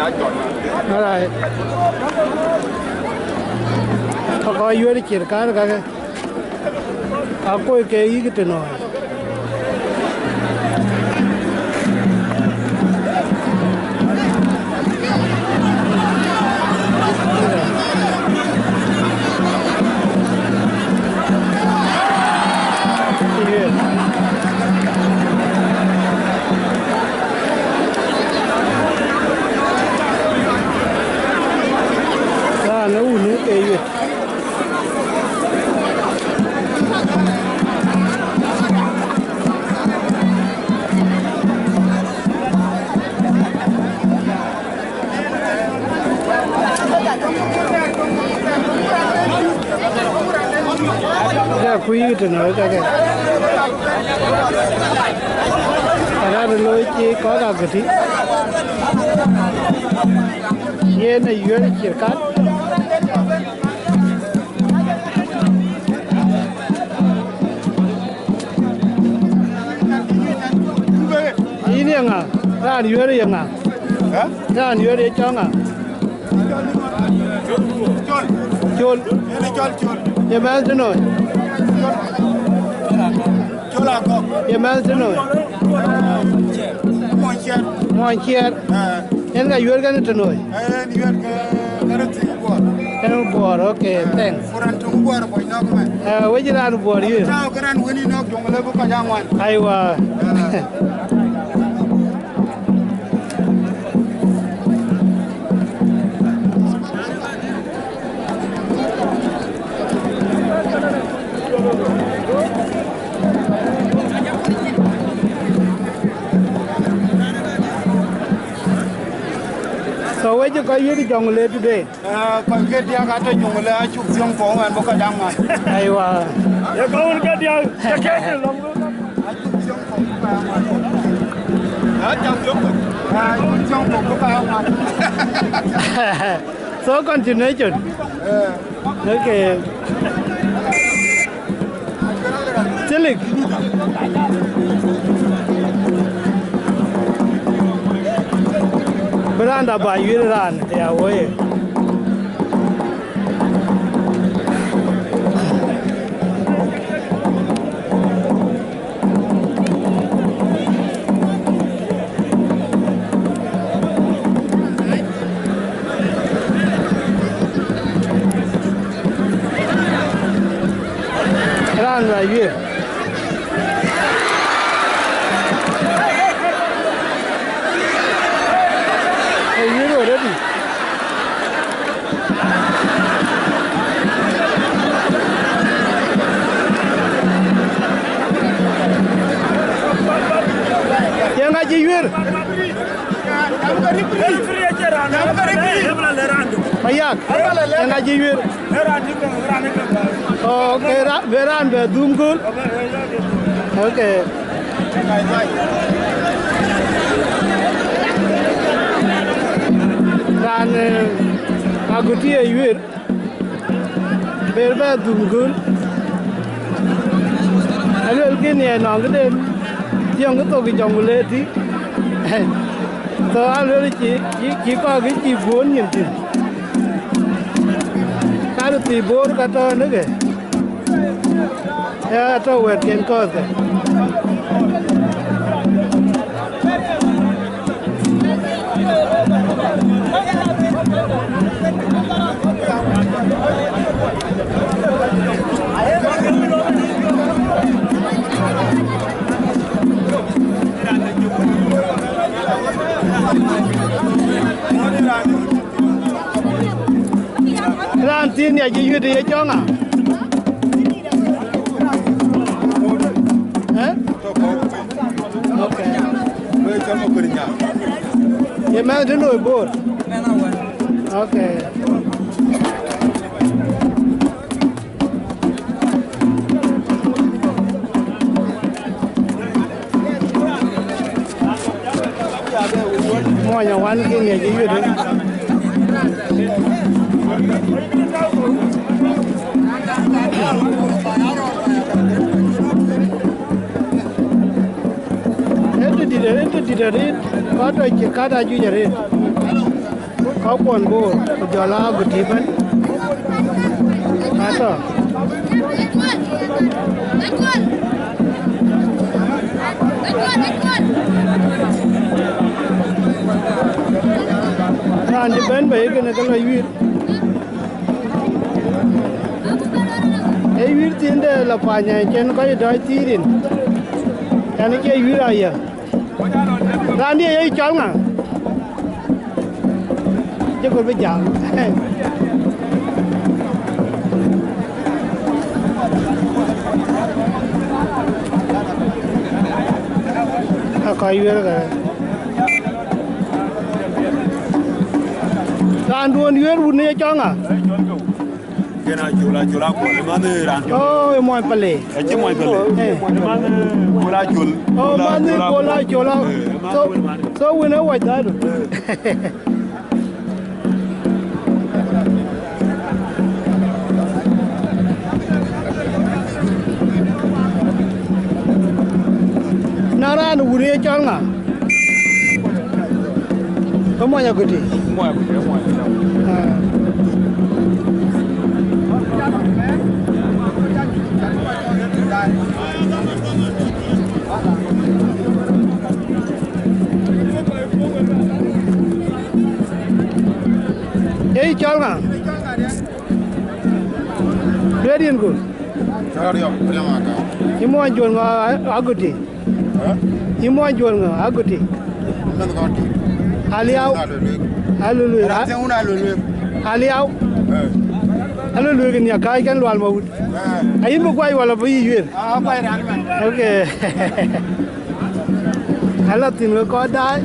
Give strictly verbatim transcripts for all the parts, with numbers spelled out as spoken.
Alright. Ka kɔc yuëër cït kaar kakë, akoi ke yïk tënɔɔi. Raan ë wun ë ke yuet. Ja kuc tënë kakë. Arëët looi cï kɔc agëtï. Yen ë yuëër cït kat. Yïn ye ŋa? Raan yuëër ye ŋa? Hä? Raan yuëër ye cɔl ŋa? Col. Col. Yen ë cɔl Col. Ye mɛnh tënɔɔi? Col Akɔk. Ye mɛnh tënɔɔi? Muɔny Ciɛɛr. Muɔny Ciɛɛr. Aa. Yen ka yuëër kɛn tënɔɔi? Yen yuëër ke, ke röt thïn Buɔɔr. Yen Buɔɔr, okay, thanks. Ku raan töŋ Buɔɔr bɔ̈c nɔ̈k mɛn. Eh, wec raan Buɔɔr yuëër. Tääu ke raan wën yï nɔ̈k jöŋ lëu bï kɔc aŋuan. Aiwa. Aa. So we cï kɔc yuëër Jonglei today. Eh, kɔc ke diäk atɔ̈ Jonglei, acuk thiɔ̈ŋ puɔ̈u ɛn bï kɔc aŋuan. Aiwa. Ye kɔc wën ke diäk, ke ke lɔ̈ŋ. Acuk thiɔ̈ŋ puɔ̈u bï kɔc aŋuan. Acuk thiɔ̈ŋ puɔ̈u. Acuk thiɔ̈ŋ puɔ̈u bï kɔc aŋuan. So continuation. Eh. Okay. Thilik. Bï raan da ba yuëër raan ya woi. Raan la yuëër. Ë yuëër already. Ye ŋa cï yuëër? Mayak, ye ŋa cï yuëër? Oh, okay, ra-, be raan bɛ dhum göl. Okay. Raan, eh, aguti ë yuëër. Ber bɛ dhum göl. Aluel kïn ye nɔŋ këden thiɔ̈ŋ kë thok ë Jonglei tï. So aluel cï, cï, cï kɔc kë cï guöön nyin thïn. Ka röt thii Bor ka tɔ̈ në ke. Ya tɔ̈ wɛ̈tken kɔ̈th ke. Raan thiin ya cï yuet ye cɔŋ a? Eh? Okay. Ye mɛnh tï loi Bor? Okay. Muɔny awan ke ŋiɛc ë yuet. Ë tëdït, ë tëdït arëët, kɔc tɔ̈ cï kat ajuëc arëët. Akuɔn Bor, ku jɔl a Aguti ëbɛ̈n. Atɔ̈. Raan cï bɛ̈n bei kënë ke lɔ yuiir. Ee yuiir thiin de lɔ pany, cïn kɔc dɔc thiir rin. Ɣɛn cie yuiir ayë. Raan diɛ̈ ye cɔl ŋa? Cï kɔc bï jam. Akɔc yuiir kë. Raanduɔ̈n yuiir wun ye cɔl ŋa? Yen Acol, Acol Akuɔl, man ë raan. Oh, ë mony Pale. Acï mony Pale. Eh. Man ë Bol Acol. Oh, man ë Bol Acol. Eh, man So, ë man. So wun ë wac dhadu. Na raan wun ye cɔl ŋa? Ke mony Aguti. Mony Aguti, mony Aguti. Ah. Ee cɔl ŋa? Duet yen ku. Cɔl Riɔm, Riɔm Aka. Yï mony Juɔl ŋa Aguti? Hä? Yï mony Juɔl ŋa Aguti? Mɛnh kɔn tït. Aliau. Aluluek. Aluluek. Raan thiëŋ wun Aluluek. Aliau. Eh. Aluluek nia kac kɛn Lual Mawut. Eh. Ayïn bï guai wala bï yï yuel? Ah, guai raan man. Okay. Ala thïn ke kɔc daai.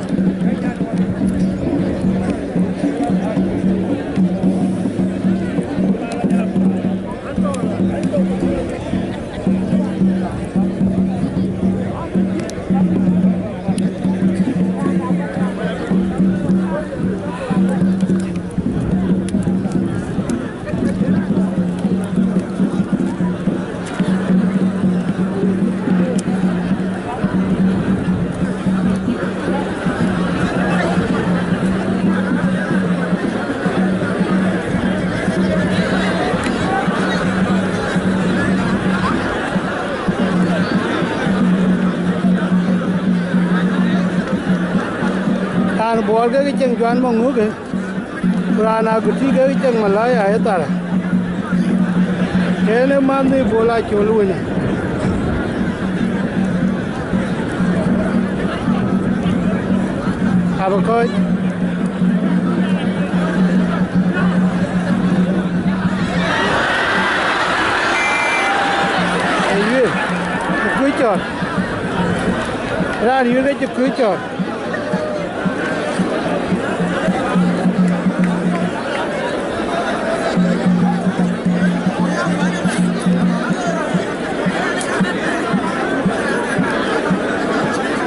Raan Buɔɔr ke cieŋ Juan Maŋuke. Ku raan Aguti ke cieŋ Malaya ë thar. Yen ë manh ë Bol Acol wënë. Abï kɔc. Ë yuel, ë kuc cɔɔr. Raan yuel ke cï kuc cɔɔr.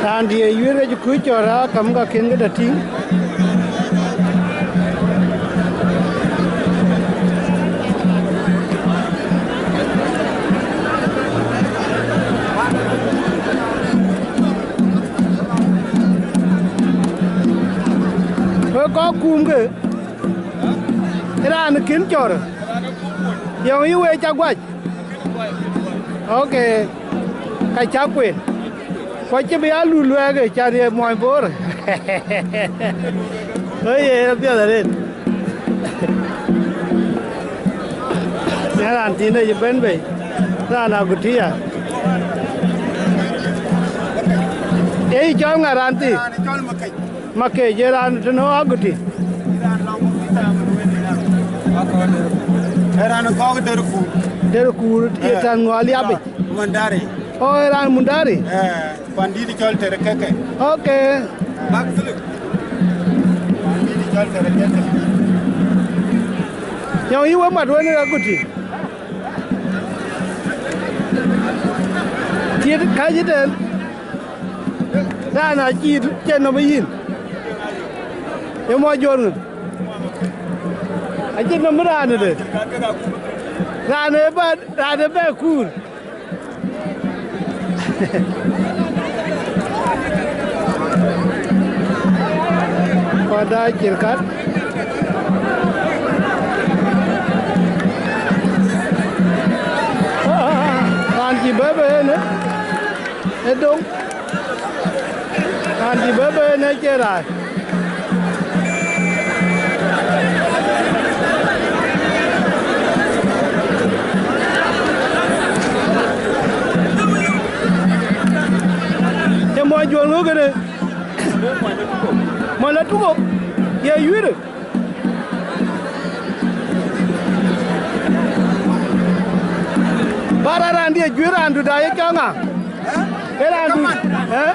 Raan diɛ̈ yuiir ke cï kuc cɔɔr aa kam ka ken këde tïŋ. Wek kɔc kuumkë, raan kën cɔɔr, yɔŋ yï wek ca guac. Ok, ka cä kueen. Ku acï bï ya lut luɛɛk, ë can ye muɔny Bor. Ë ye apiɛth arëët. Yen raan thiin ë cï bɛ̈n bei, raan Agutia. Ee yï cɔl ŋa raan thiin? Raan cɔl Makec. Makec, ye raan tënë Aguti? Ee raan kɔ̈k Derkuur. Derkuur, ye tɛ̈n ŋö aliapic? Mundari. Oh, ee raan Mundari? Eh, pandït cɔl Terekeke. Ok. Bak Philip. Pandït cɔl Terekeke. Yɔŋ yï we mat wën ë Aguti. Tiët kacï tɛ̈n. Raan acït cïn nɔm yïn. Ye mɔ jɔt ŋö? Acïn nɔm raan ëdë. Raan ë bä, raan ë bɛ kuur. Kɔn daai cil kat. Cï bɛ̈ɛ̈i bɛ̈ɛ̈i ënë, ë döŋ. Raan cï bɛ̈ɛ̈i bɛ̈ɛ̈i ënë acie rac. Ye muɔny juɔl ŋö kënë? Muɔny la tuko, ye yuiirë. Bara raandiɛ juëc raandu da ye cɔŋ ŋa? Ee raandu, eh?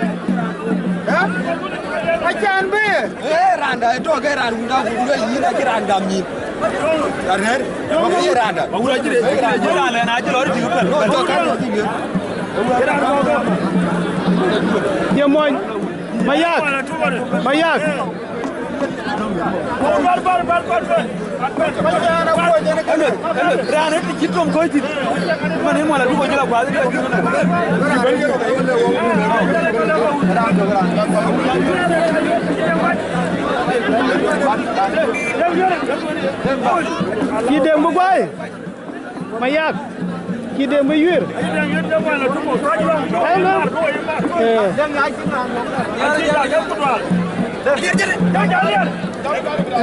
Acan bï. Ee randa, ee tɔ̈ ke raan wunda, ku luel yïn acï raan gam yïn. Arɛ̈ɛ̈r, ee randa. Ye muɔny, Mayak, Mayak. Raan ë cï tom kɔc thïn. Man ë mual aduku jël akuath. Cï dem bï guai. Mayak, cï dem bï yuir. Hello. Eh.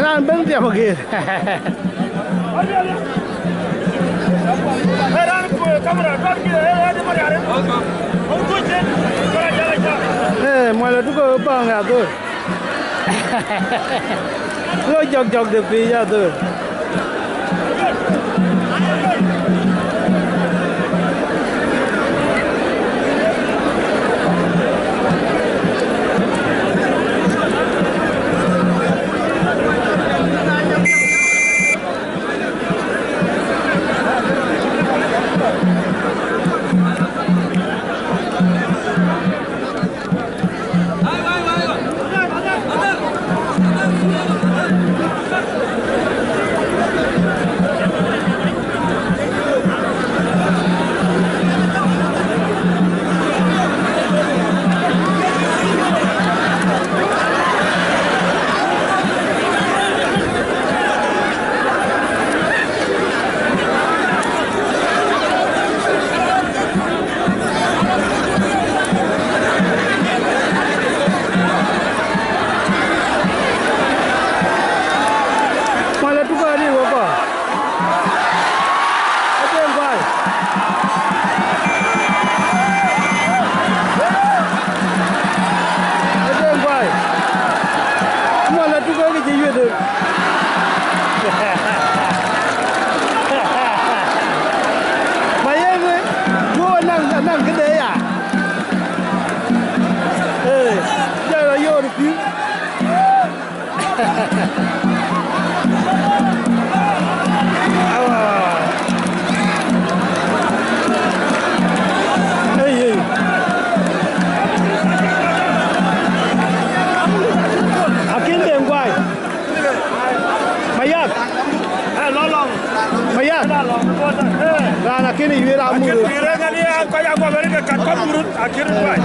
Raan ben tiam agir. Eh, mual aduku bang ya dur. Lo jɔk jɔk de piny ya dur. Mual aduku aril wek kɔc. Ë den guai. Ë den guai. Mual aduku ke cï yuet. Ma yen, duö anäŋ, anäŋ këde ya. Ee, jɔl ayor pïu. Awa. Ei, ei. Akïn den guai. Mayak. Eh, lɔ lɔŋ. Mayak. Lɔ lɔŋ. Eh. Raan akïn yuir amur. Akïn yuir, ŋani an kɔc aguɔ bɛ̈n ke kat kɔc murut, akïn guai.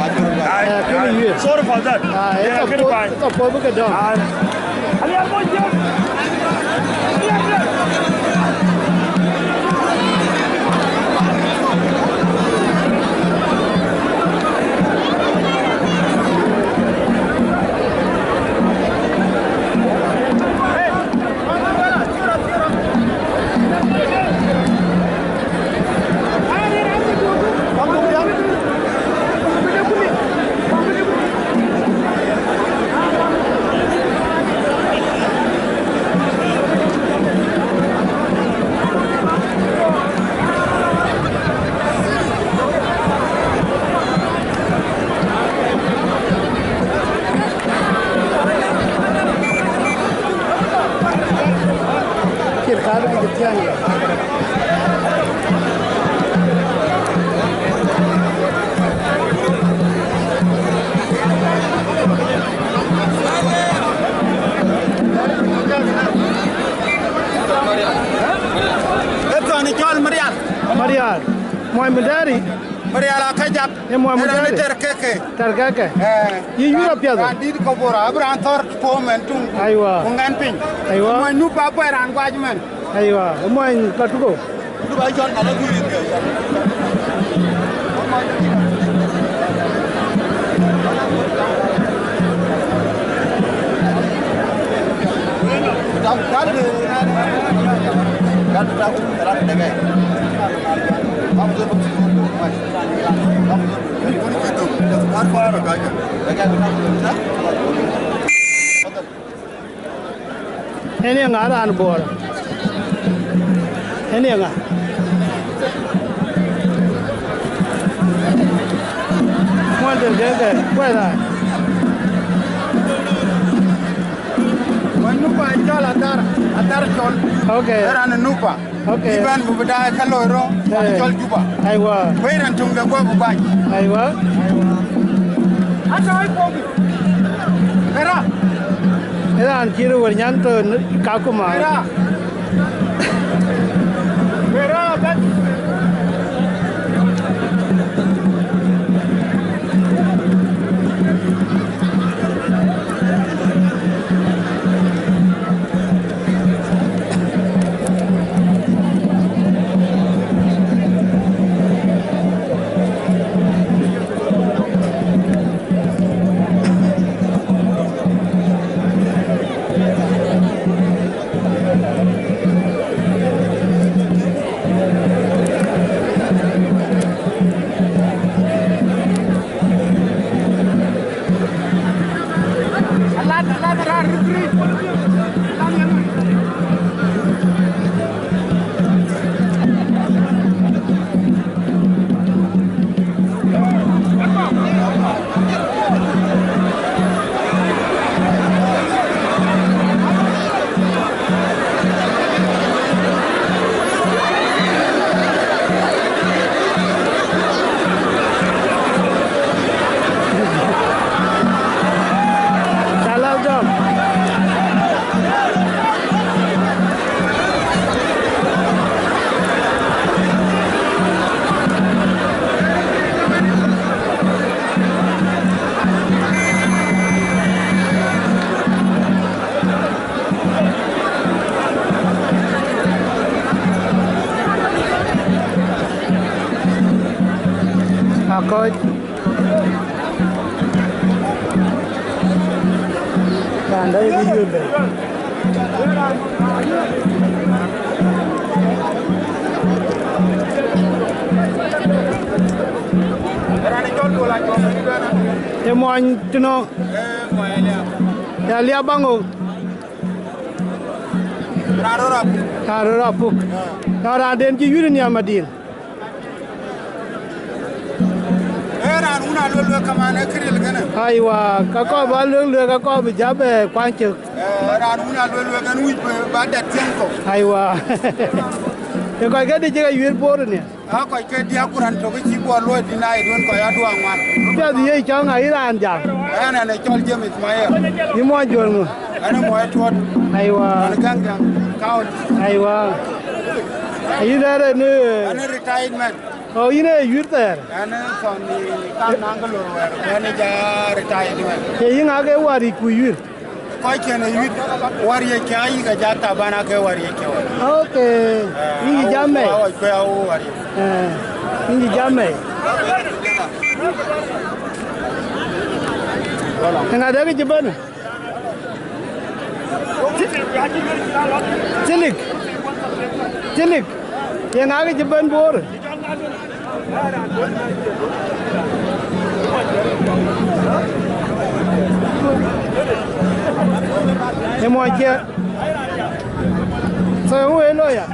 Ai, eh, akïn yuir. Sorry for that. Ah, yeah, akïn guai. Ka puɔth bï ke dɔm. Ai. Ani an bɔ̈ jiëk. Cït kaar bï ke thiäŋ ya. Ee thɔn cɔl Marial. Marial. Muɔny Mudɛɛri. Marial Akajak. Ee muɔny Mudɛɛri. Tɛr keke. Tɛr keke. Eh. Yï yïr apiɛth. Raan dït kɔbora, abï raan thɔ̈r pom ɛn tuŋ. Aywa. Ku ŋɛn piny. Aywa. Muɔny nu ba bɛ̈ raan guac mɛn. Aywa, muɔny Patuko. Nu ba cɔl ŋa la guiir ke. Ënë ye ŋa raan Bor? Ënë ye ŋa? Muɔny Dël Gɛ̈ɛ̈k, kuɛth aa. Wën Nupa cɔl Athar, Athar cɔl. Ok. Ë raan ë Nupa. Ok. Bï bɛ̈n bï bï daai ka loi rɔt, eh, cɔl Juba. Aiwa. Wëi raan töŋ de guɔ bï bac. Aiwa. Ata ai pɔ̈k. Kera. Ë raan cï röör nyan tɔ̈ Kakuma. Kera. Kera bɛ̈n. Shalom, John. Akɔc. Raan dɛ̈ bï yööt bei. Ye muɔny tënɔ? Ya liap baŋ ɣo. Raan rɔt apuk. Raan rɔt apuk. Nɔn raanden cï yïn nhiam adïl. Ee, raan wun aluel luek kaman ee këril kënë. Aiwa, ka kɔɔr ba luek luek, ka kɔɔr bï ja bɛ kuany cök. Ee, raan wun aluel luek en wïc bï ba dɛt thiëŋ kɔ̈u. Aiwa. Ee kɔc kedï cï ke yuiir Bor ënë. Aa kɔc ke diäk ku raan tök cï guɔ luɔi deny duön kɔc aduɔŋ ŋuan. Piɛth ye cɔŋ ayï raan jam. Ɛn ɛn ë cɔl James Mayer. Yï muɔny juöl ŋö? Ɛn ë muɔny Tuɔt. Aiwa. Ɛn Gäŋgäŋ County. Aiwa. Ayï rɛ̈ɛ̈r ënë. Ɛn ë retirement. Oh, yïn ee yuiir thɛɛr? Ɛn ë thɔn kam naŋ ke lor wɛɛr, ɛn ë ja retirement. Ye yï ŋa ke wär yic ku yuiir? Kɔc cïn ë yuiir wär yic, cä yïk ë ja Taban ake wär yic cï wär. Ok. Eh, yïn cï jam mɛi? Awɔc kue awo wär yic. Eh, yïn cï jam mɛi? Eŋa dɛ̈ kë cï bɛ̈n? Thilik. Thilik. Ye ŋa kë cï bɛ̈n Bor? Ye muɔny cië. So, eeŋö ye looi ya?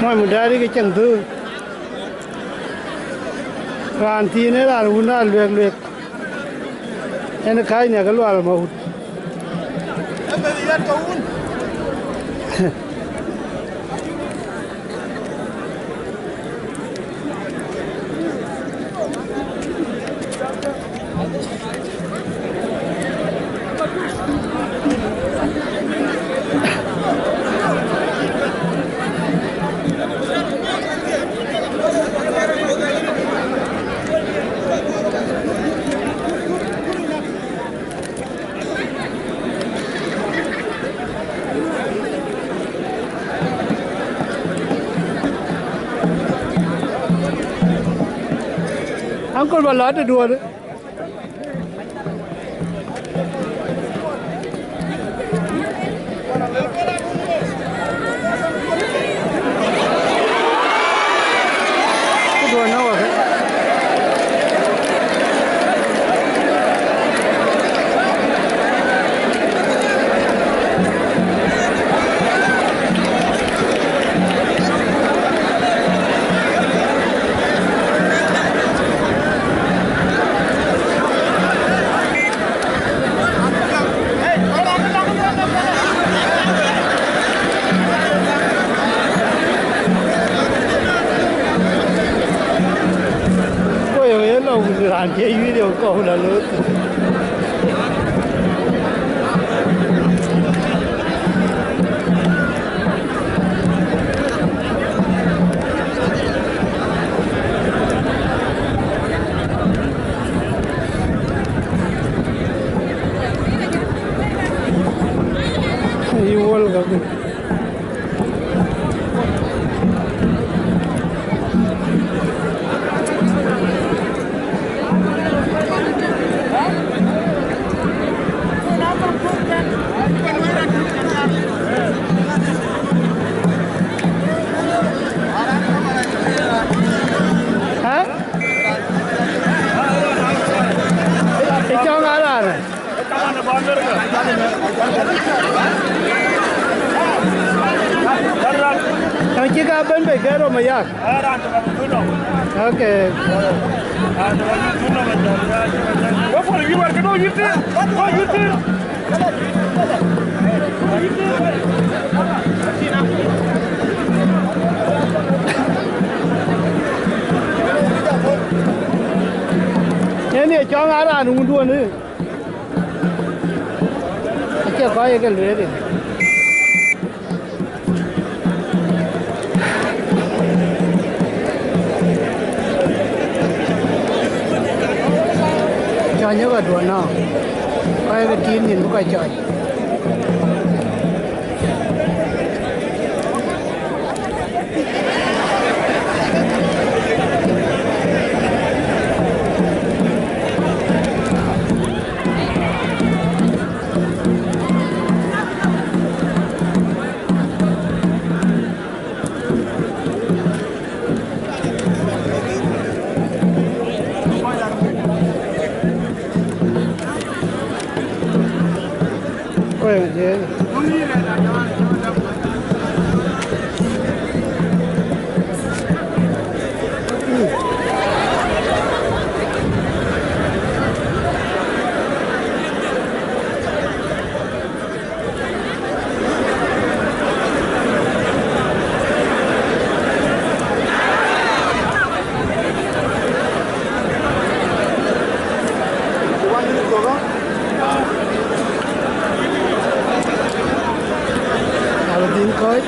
Muɔny Mudɛɛr ke cieŋ dhöör. Raan thiin ee raan wun aa luɛk luɛk. En ë kääc nhiäk ë Lual Mawut. Uncle, ba lɔ tëduɔ̈ɔ̈në. Tëduɔ̈ɔ̈në wä ke. Ku ye lɔ wun raan cï video kɔ̈u la looi. Yï wol ka bï. Hä? Ë cɔŋ aa raan ë. Ë cï ka bɛ̈n bei ke röm ë yak. Okay. Yen ye cɔŋ aa raan wunduɔ̈n ë. Acie kɔc ye ke lueel yen. Cɔny ë kɔc duɔ̈n nɔ̈, kɔc ke tiit nyin bï kɔc cɔc. Abï dhil kɔc.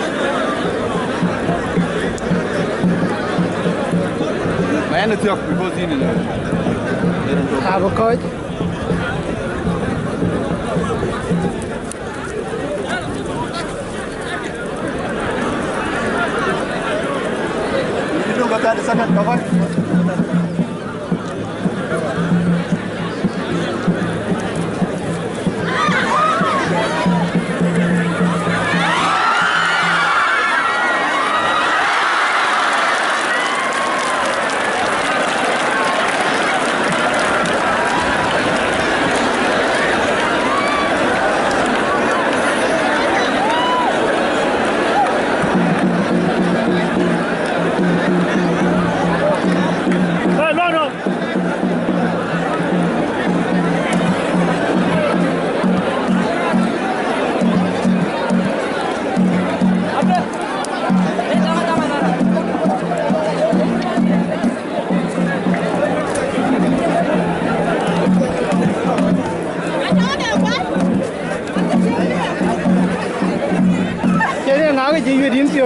Ma yɛn ë thiɔ̈k, because yïn ë lëu. Abï kɔc.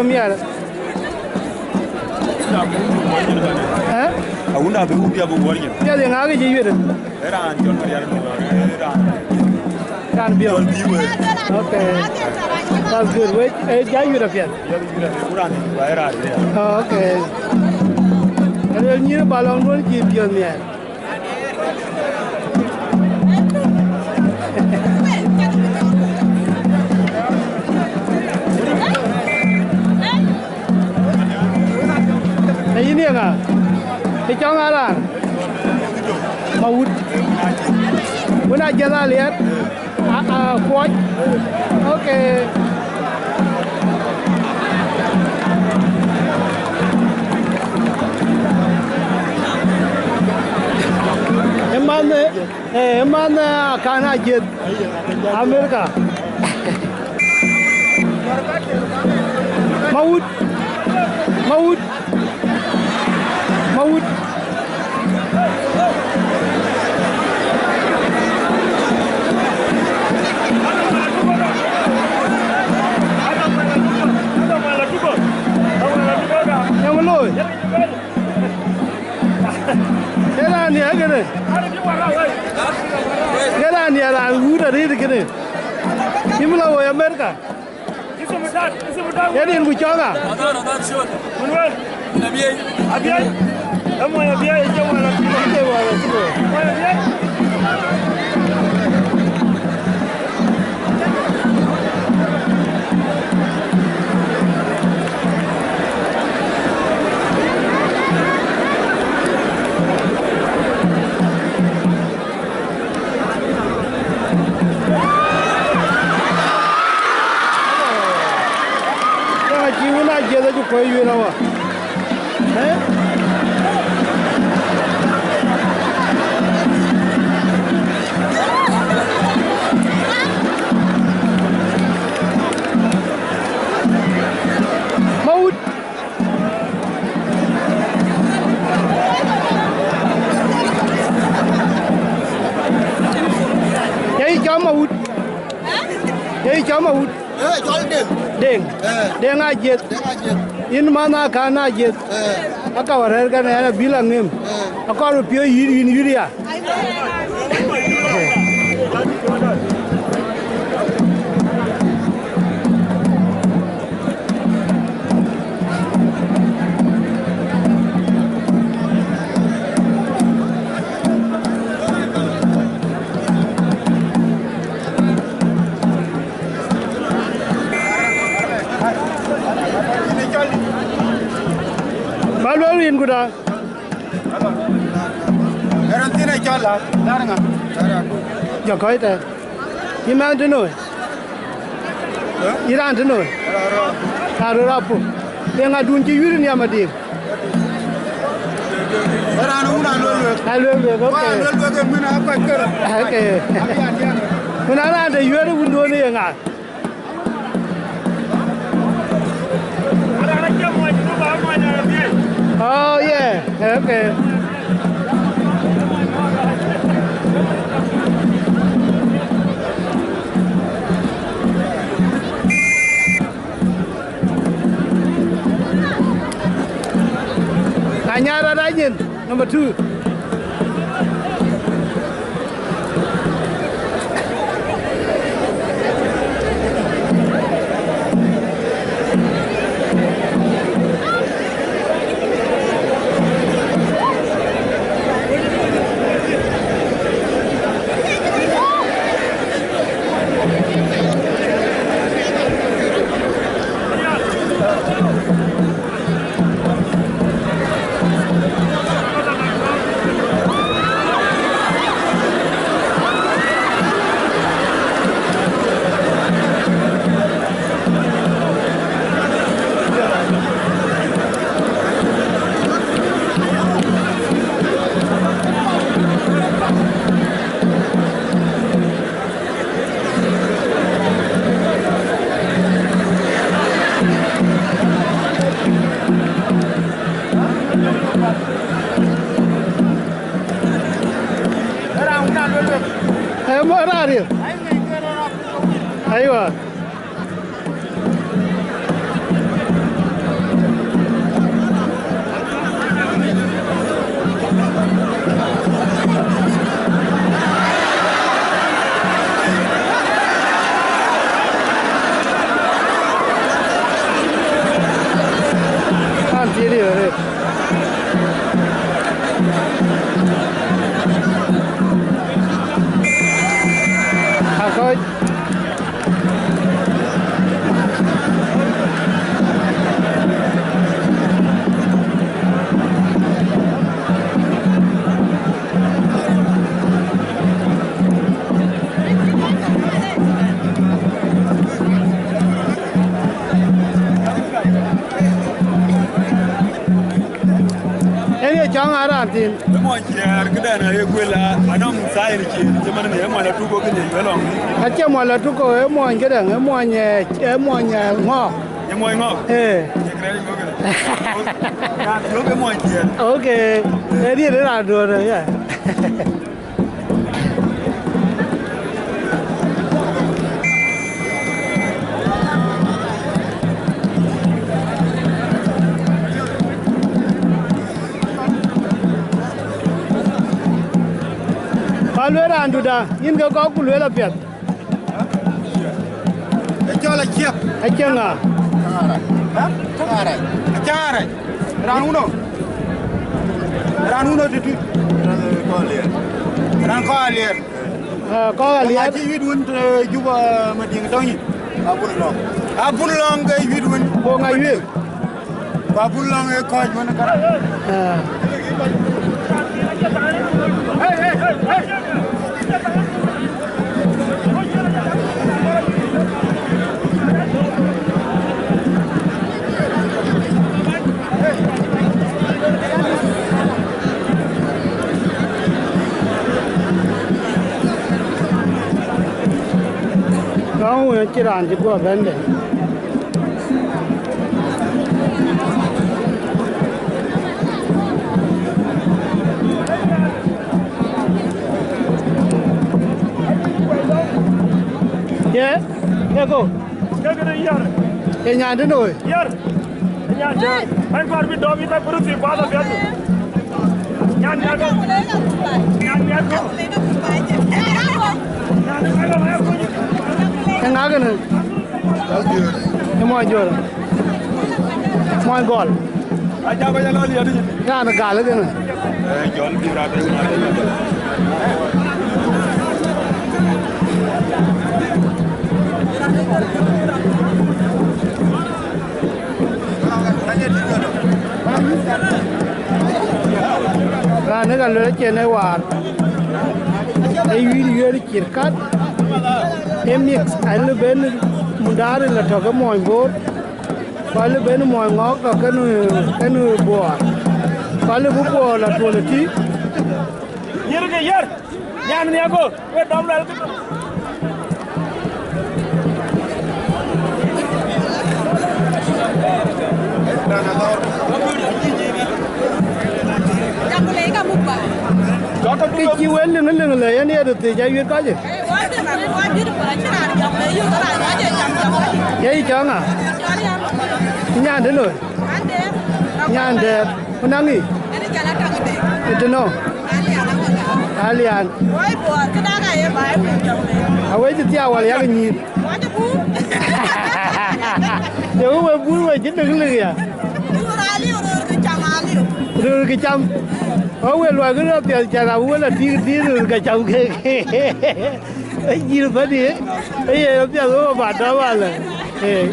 Miɛt. Ë? Awunda bï wunda bï wär nyin. Piɛth ye ŋa ke cï yuet? Ë raan cɔl Marial Mawar, ë raan. Raan biɔŋ. Cɔl bï wër. Okay. That's good. Wek, eh, ja yuet apiɛth. Ya yuet apiɛth, ku raan wa ë raan ya. Oh, okay. Ka luel nyïïr ba lɔŋ duɔ̈n cï piɔ̈ɔ̈th miɛt. Ee yïn ye ŋa? Ë cɔŋ aa raan? Mawut. Wën a jiël aliɛt? A, a, kuɔc. Okay. Ë man, ë, ë man, ë, akan a jiëth America. Mawut. Mawut. Mawut. Yam looi. Ë raan ya kënë. Ë raan ya raan wut arëët kënë. Yïn bï la woi America. Yen yen ku cɔk a. Abiɛc. Abiɛc. Ë mɔny Abiɛc, ë cï mɔny Abiɛc. Ë cï mɔny Abiɛc. Yɛn acï wun a jiëth acï kuɔ̈c yueel awä. Ë? Mawut. Ye yï cɔm Mawut. Ye yï cɔm Mawut. Ee, cɔl Deŋ. Deŋ. Ee. Deŋ Ajiëth. Deŋ Ajiëth. Yïn man akan Ajiëth. Ee. Aka wä rɛ̈ɛ̈r kɛn ɛn abï la ŋëm. Ee. Akɔɔr bï piɔ̈ɔ̈c yïn, yïn yïn ya. Ba luel yïn ku da. Ë raan thïn ë cɔl la, dar ŋa? Jɔ kɔc tɛ̈. Yï mɛnh tënou? Yï raan tënou? Raan rɔt apuɔ̈u. Eeŋa dun cï yuiir nhiam adï? Ë raan wun a luel luek. A luel luek, okay. Wun a luel luek ë min a kɔc kërë. Okay. Abï a diäk. Wun a raan de yuiir wunduön ë ye ŋa? Oh, yeah. Okay. Anyar Adanyin, number two. Ee, mo raan riëëu. Aywa. Video arëët. Akɔc. Yen ye cɔŋ a raan thïn. Ë muɔny ciɛɛr këdɛn aye guël a, anɔŋ thaai në ciëër, cï man në ë muɔny la tuko kënë ë lɔŋ. Acie muɔny la tuko, ë muɔny këdɛn, ë muɔny, eh, ë muɔny, eh, ŋɔɔk. Ë muɔny ŋɔɔk? Ee. Cï kërɛɛc ŋɔɔk kënë. Raan thiɔ̈k ë muɔny ciɛɛr. Okay. Ë diëër ë raan duɔ̈ɔ̈r, yeah. Ka lueel raanduda, yïn ke kɔ̈k ku lueel apiɛth. Ë cɔl Aciɛk. Aciɛk ŋa? Hä? Acaŋarac. Raan wuno? Raan wuno tëtui? Raan kɔc Aliɛr. Ah, kɔc Aliɛr. Acï yuit wun, eh, Juba, Madiŋ tɔ̈ nyin. Abun lɔŋ. Abun lɔŋ ke yuit wun. Go ŋa yuit? Ku abun lɔŋ ë kɔc wën ë kärac. Ah. Lɔ̈ŋ wën acïn raan cï guɔ bɛ̈n de. Ye, ye go. Ke kënë yär. Ye nyan tënë wei? Yär. Nyan tënë. Bɛ̈ny kɔɔr bï dɔm yï bɛ̈ny Puruthi kuath apiɛth. Nyan nhial kë. Nyan nhial kë. Nyan nhial kë. Ke ŋa kënë? Ë muɔny Jɔl. Muɔny Gɔl. Raan gal kënë. Eh, Jɔl bï raan de. Raan ë ka luel cïn ë waar. Ë yuiir yuiir cït kat. Ë mix, alë ben mundari la tɔ̈ ke muɔny Bor. Ku alë ben muɔny ŋɔɔk tɔ̈ kenë, kenë Buɔɔr. Ku alë bï Buɔɔr la tuɔl ë tï. Nyïïr ke yär, nyan nhiago, we dɔm luɛl kë. Ke cï wël liŋ liŋ le yen ye röt thiëc ayuet kɔc. Ye yï cɔŋ ŋa? Nyan tënë wei? Nyan dɛɛr. Ku naŋ ŋic? Ëtënö? Alian. Awec cï thiaak wal yak nyïïr. Ye we we bur we cï dëk lik ya. Röör kë cam. Ɣɔn we luɔi kë rɔt piɛth cä rap we la tïŋ tïŋ röör kë cam kek. Ë jïïr bädi, ë ye piɛth we ba dɔm alë. Ee.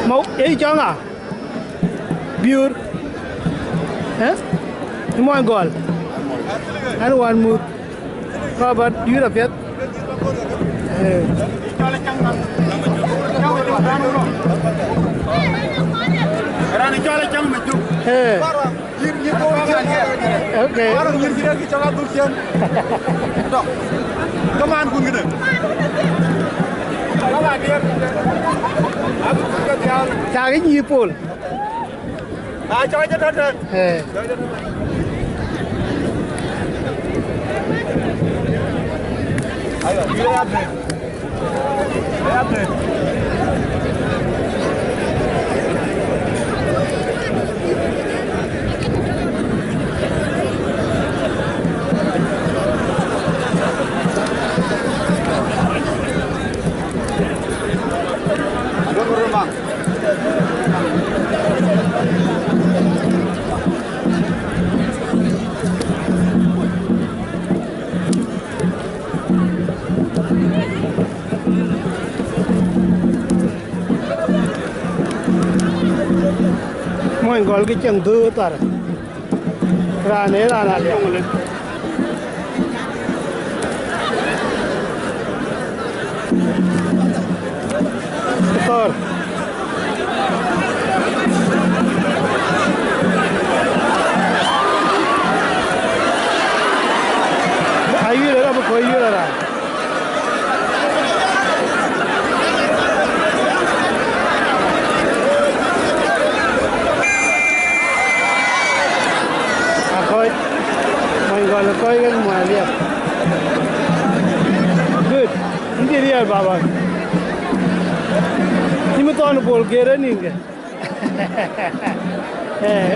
Mau, ye cɔŋ ŋa? Biur. Eh? Ë muɔny Gɔl. Ɣɛn wan muth. Ka ba diɛɛr apiɛth. Eh. Raan cɔl Acaŋ Majuk. Eh. Nyïïr, nyïïr ko wek Aliɛr. Okay. Wala nyïïr cï dek cɔk adhuk cien. Tɔ. Ke man kun këdë. Wek Aliɛr. Adhuk kun ke dhiau. Cak nyïïr Pol. Na cɔk cï tɔ̈ tɛ̈n. Eh. Ayo, yï ya dë. Gɔl kë cieŋ dhöör thar. Raan ee raan aliu. Thɔ̈r. Ayuel ë rɔt bï kɔc yuel raan. Akɔc, mony gɔl akɔc kek mony liɛp. Good. Ndï riɛl baba. Cï mi thɔn bol gere nïn ke. Eh.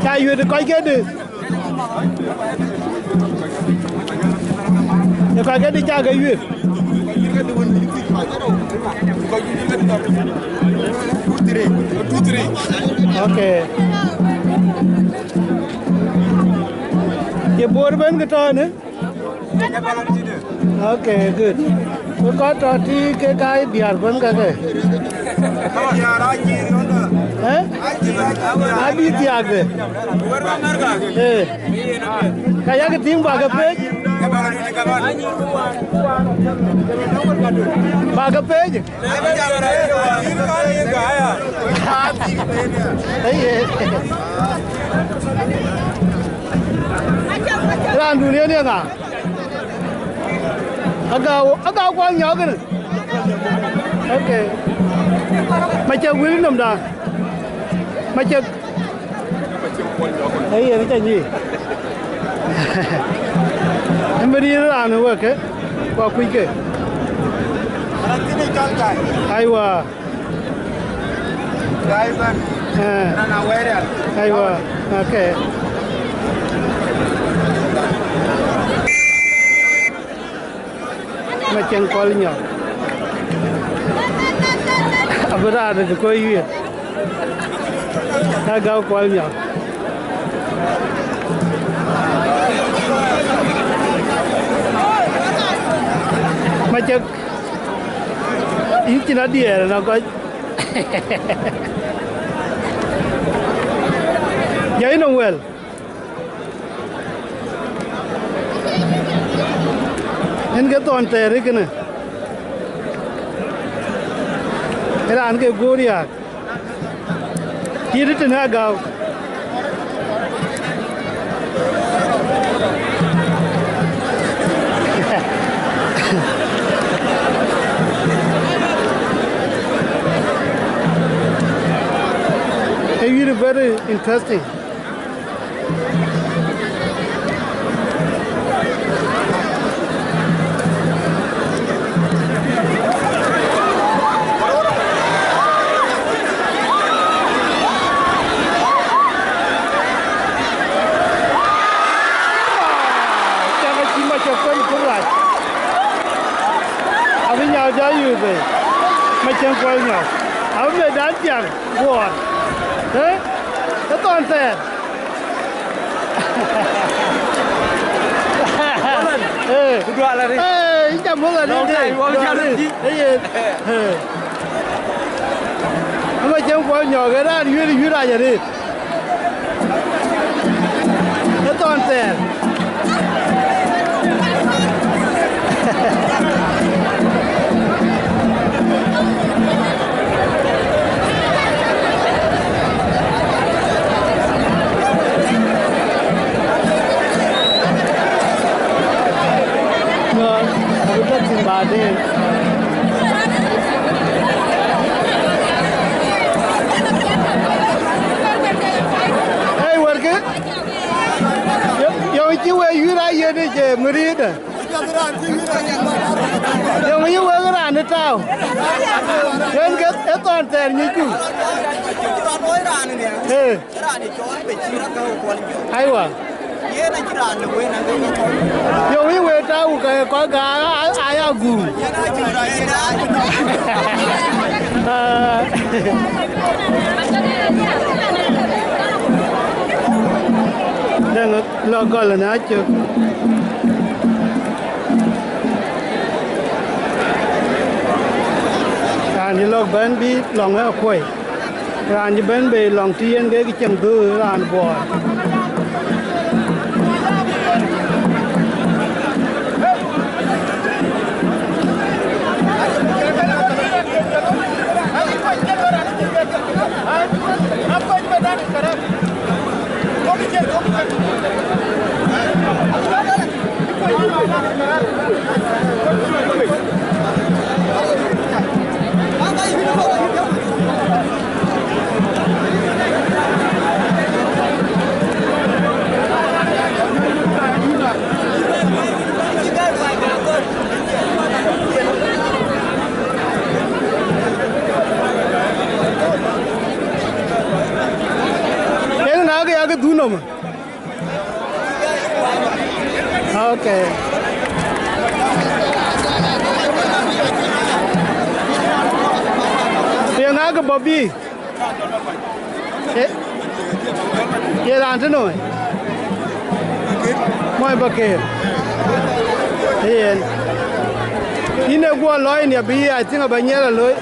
Ca yuet kɔc kedï? Ë kɔc kedï ca ke yuet? Okay. Ye Bor bɛ̈n ke tɔ̈ ënë? Okay, good. Ku kɔc tɔ̈ tï ke ka diäär bɛ̈n kake. Eh? Adï thiaakde. Eh. Ka yak tïŋ bak ke pec. Bak ke pec. Eye. Raandun yen ye ŋa? Agau, Agau Kuɔl Nyɔk kënë. Okay. Macek wël nɔm da. Macek. Eye, yen ca nyï. Ëmbënë yïn raan wek ke, ku akuc ke. Aiwa. Eh. Aiwa. Okay. Macieŋ Kuɔl Nyɔk. Abï raan rëët kɔc yuet. Agau Kuɔl Nyɔk. Macek. Yïn cïn adiɛɛr ënɔŋ kɔc. Jai nɔm wɛl. Yen ke thɔn thɛɛr ë kënë. Ë raan ke guöör riääk. Tiit tënë Agau. Ee yïn very interesting. Cak acï Macek kuany kë rac. Abï nyal jɔ yï bei. Macieŋ Kuɔl Nyɔk. Abï medan tiak guɔɔr. Eh? Ë thɔn thɛɛr. Eh. Ku dual arëët. Eh, yïn ca muɔ̈th arëët. Long time, wɔ ca rëët. Eh, yen. Eh. Ama cem kuɔl nyɔk, ë raan yuël, yuël rac arëët. Ë thɔn thɛɛr. Abï tɔ̈ thïn baden. Ei, wärkë, yɔŋ cï wek yïn raan yen ë cë mïrïïdë. Yɔŋ yï wek raan ë Au. Yen ke e thɔn thɛɛr nyicku. Ee. Aiwa. Yo, wï wëët tääu ke kɔc gäär aa, aa, aa ya guum. Ah. Däŋ lɔ gɔl në acök. Raan cï lɔ̈k bɛ̈n bï lɔ̈ŋ ë akuɔ̈i. Raan cï bɛ̈n bei lɔ̈ŋ tï yen ke cieŋ dhöör raan buɔɔr. Yen ŋa ke ya ke dhun nɔm? Okay. Ye ŋa ke bɔ̈ bï? Ye, ye raan tënou? Mɔc Bakëër. Yen. Yïn ee guɔ lɔɔi nhiɛp bï, I think, aba nyiɛl aloi.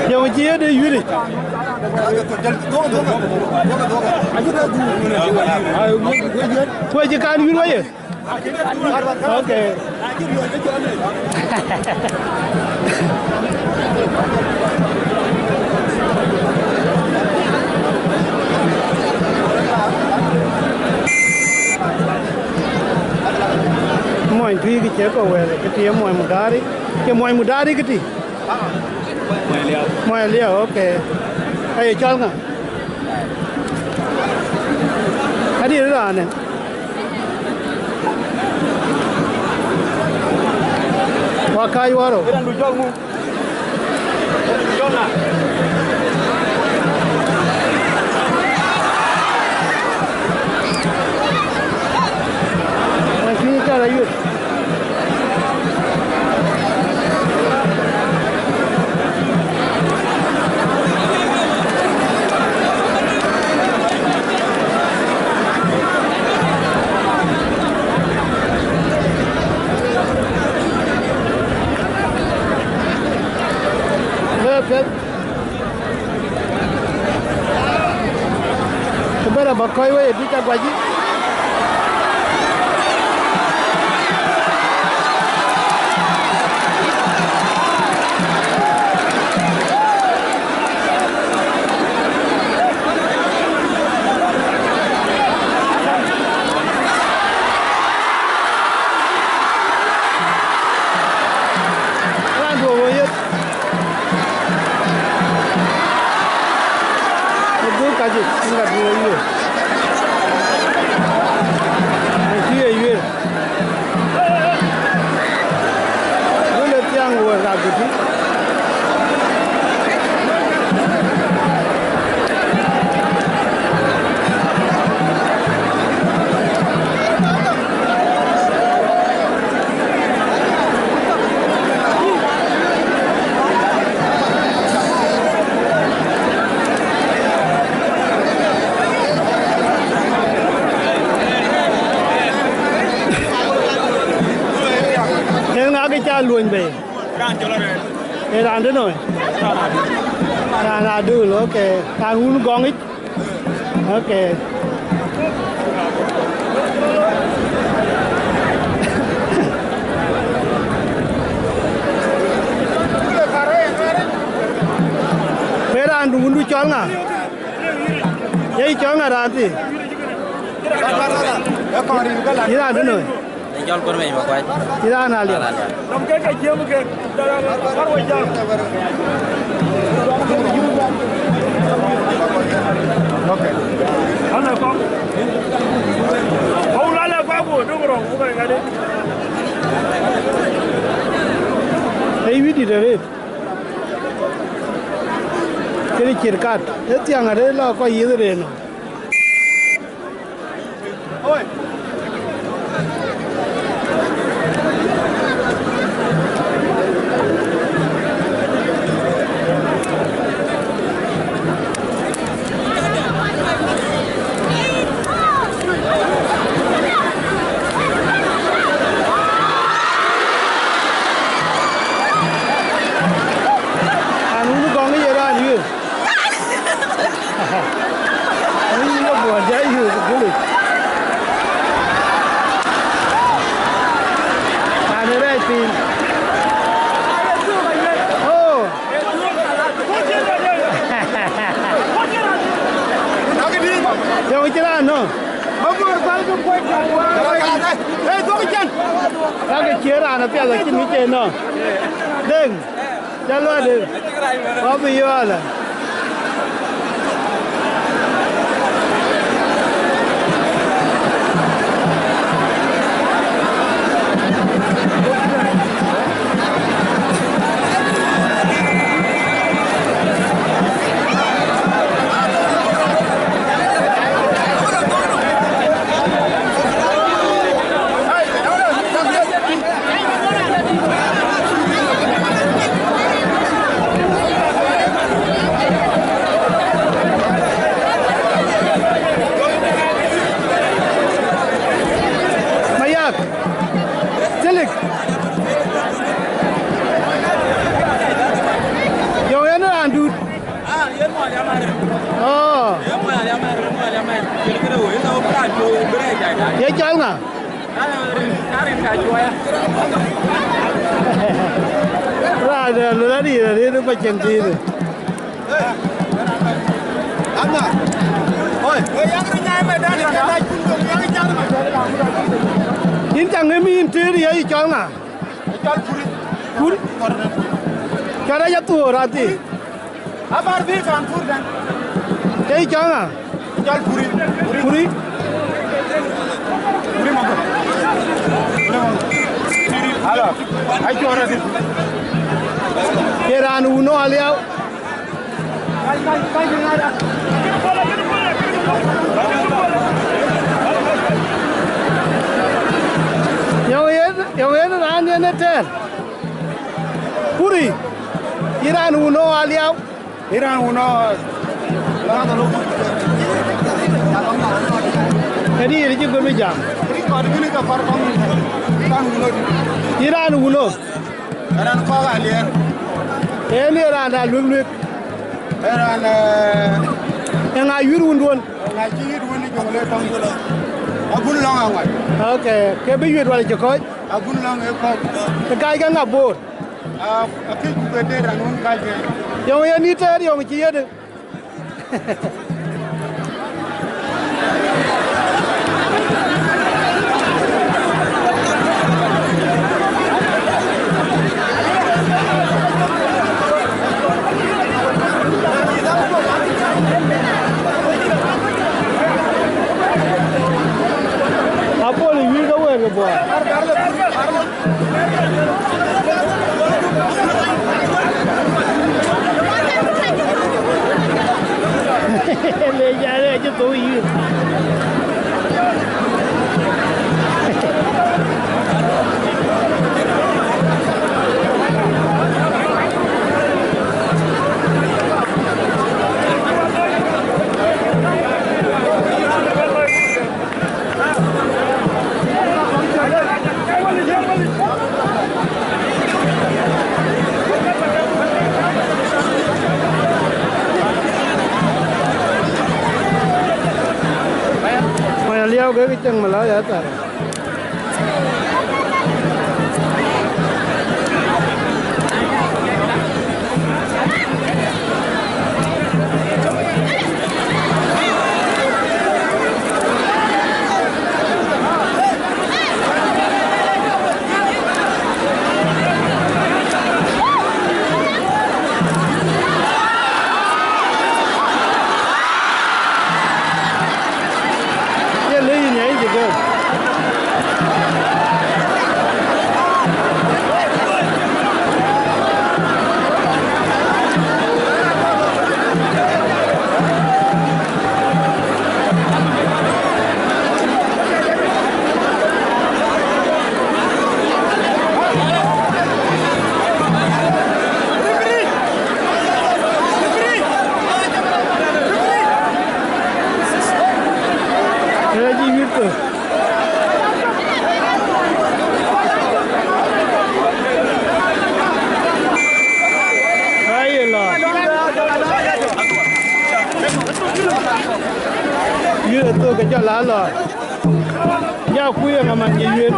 Yöŋ cï yede yuric. Kuec cï kan yur wëye. Okay. Muɔny tui kë cie kɔ̈u wɛ̈ɛ̈r, kë tï ye muɔny mudari, cie muɔny mudari kë tï? Muɔny Aliau, okay. Aye cɔl ŋa? Adï raan ë. Wa kac waro. Wa cï cɔl ayuet. Lëë piɛth. Kë bɛ̈n abä kɔc wei ë bï ca guac yï. Raan duö woi yeth. Ë dhuk ka cï, ë ŋa duö woi yeth. Ë cï ye yuëër. Wël ë thiaŋ wël rap bï tïŋ. Yen ŋa kë ca luöny bei? Raan cɔl Arëër. Ee raan tënou? Raan Adul. Raan Adul, okay. Raan wun Gɔŋic. Okay. Cɔl ŋa? Ye cɔl ŋa raan thii? Yïn raan tënou? Ë cɔl Kuɔr Mec Makuac. Yïn raan Aliap. Okay. Ei, wït dït arëët. Kënë cït kat, ë thiäŋ arëët lɔ kɔc yith rëër nɔm. An wun gɔŋ ye raan yï. Wun ye buɔt ja yï ku gulic. An rɛɛc piny. Oh. Yɔŋ cï raan nɔ̈k. Kakë cie raan apiɛth acïn kë cie nɔ̈k. Deŋ, cä luɔt deŋ. Wa bï yɔɔlë. Mayak. Thilik. Yo, yen raan dut. Ah, yen mɔny Aliap arëët. Oh. Yen mɔny Aliap arëët, mɔny Aliap arëët. Yen këde woi, yen woi pra jo, bre jai jai. Ye cɔl ŋa? Ah, rin, ah, rin ka juaya. Raan de, raan de, raan de, raan de, raan de, raan de, raan de, raan de, Yïn caŋ ë mïn tëër ye yï cɔl ŋa? Cɔl Puri. Puri? Cɔl aca thuɔɔr athii. Abar bï kan Pur dɛn. Ye yï cɔl ŋa? Cɔl Puri. Puri? Puri Mago. Puri Mago. Alo, ai cuɔr adï. Ye raan wun ë Aliap. Yɔŋ yen, yɔŋ yen raan yen ë tɛɛr. Puri, yïn raan wun ë Aliap. Yïn raan wun ë. Këdï yïn cï gɔl bï jam. Yïn raan wun ë. Raan kɔ̈k Aliɛɛr. Yen ye raan da luek luek. Ee raan, eh, eeŋa yuiir wunduön? Eeŋa cï yuiir wun ë Jonglei tɔŋ? Agun lɔŋ aŋuan. Okay, ke bï yuiir wala cï kɔc? Agun lɔŋ ë kɔc. Ke kac ke ŋa Bor? Ah, akëc ku ke deet raan wun kac ke. Yɔŋ yen yï tɛɛr yɔŋ cï yedë. Apol ë wiëëk awɛɛr ke buɔɔr. Le jare acï thou yïr. Wën aliau ke cieŋ Malaya thar. Aye la. Yïn ë thök ke jɔ la lɔ. Ya kuc ë ŋa man ye yuel.